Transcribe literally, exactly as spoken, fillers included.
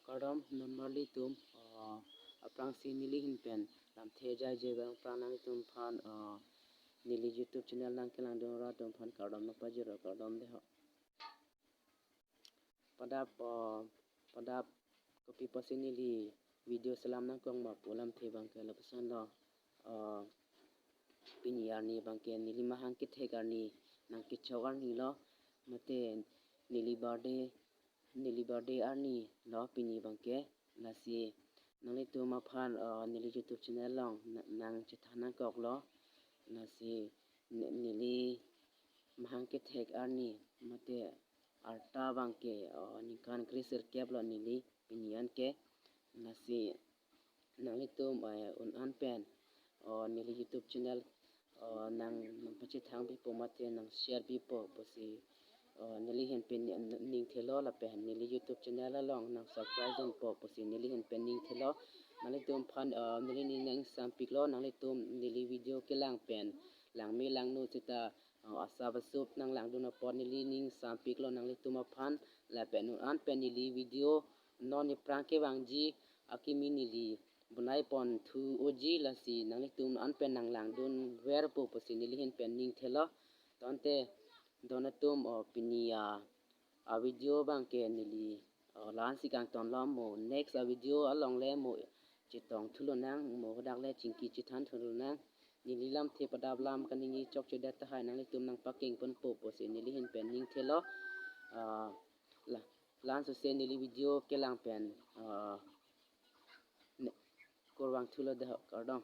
Kardom, non marli atum, uh, aphrangsi neli ahin pen lamthe jaije abang aphrang nanglitum aphan, uh, neli YouTube channel nangkelangdun ra atum aphan kardom nangpajirlo, kardom dei ho. Padap, uh, padap kopi pusi neli video selam nangkok ma pu alamthe abangke lapuson lo, uh, pini arni abangke neli mahang kethek arni, nangkechok arni lo, mate neli birthday, neli birthday arni lo pini abangke. Lasi nanglitum aphan, uh, neli YouTube channel along na-, nangchethan nangkoklo. Lasi ne-, neli mahang kethek arni mate arta abangke, uh, ningkan kre sirkep lo neli pini anke. Lasi nanglitum, eh, un-an pen, uh, neli YouTube channel, uh, nang, nangpachethang pipo mate nang share pipo pusi, uh, neli ahin pen ning-, ningthelo lapen neli YouTube channel along nang subscribe dunpo pusi neli ahin pen ningthelo. Nanglitum aphan, uh, neli ning nangsampiklo, nanglitum neli video kelang pen langme langno seta, uh, asap asup nanglangdun apot neli ningsampiklo nanglitum aphan, lapen un-an pen neli video non aphrang kevangji akimi neli bonai ponthu unji. Lasi nanglitum un-an pen nanglangdun verpo pusi neli ahin pen ningthelo. Tangte don atum, oh, pini a, a video abangke neli, oh, la-ansi kangtonlo, mo next a video along le mo chetong thulonang, mo hadak le chingki chethan thulonang. Neli lamthe padap lam kaningje chokchedet tahai, nanglitum nangpakeng ponpo pusi neli ahin pen ningthelo. Ah, la, la-an sose neli video kelang pen, ah, ne-, kurvangthulo dei ho, kardom.